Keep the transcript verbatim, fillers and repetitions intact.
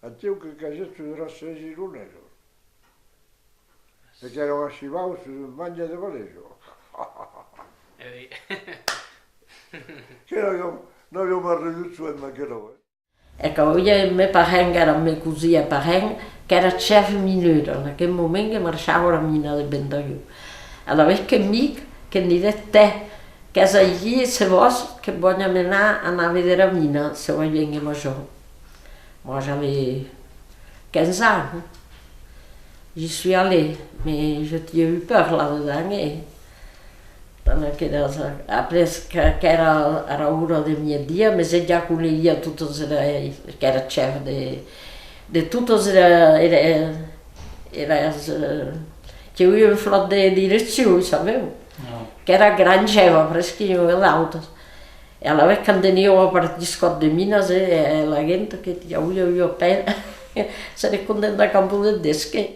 Atiu que casèt sus era sèis ironesos. E qu'èra un achival sus un mange de valesa. Que n'aviam, n'aviam arridut soent d'aquera, eh. E qu'auia un me parent, qu'èra me cosin e parent, qu'èra chef mineur, en aqueth moment que marchava era mina de Bendagueu. Alavetz que mic, que'm didec: tè, qu'ès aicí, e se vòs, que vòli amenar anar véder era mina, se vòs viénguer amb jo. Moi, j'avais quinze ans, hein. J'y suis allée, mais j'ai eu peur là-dedans, eh. Pendant que, après, que, qu'èra ara ora de mièdia, mès eth ja coneguia totes era, qu'èra chef de, de totes era, era, eras, eh, que auia un flòt de direccions, sabeu? Qu'èra gran chef, après que i auia d'autes. E alavetz, quand teniam a partir eth còp de minas, eh, e la gent que i auia ua pena, se ne condemna campo de desque.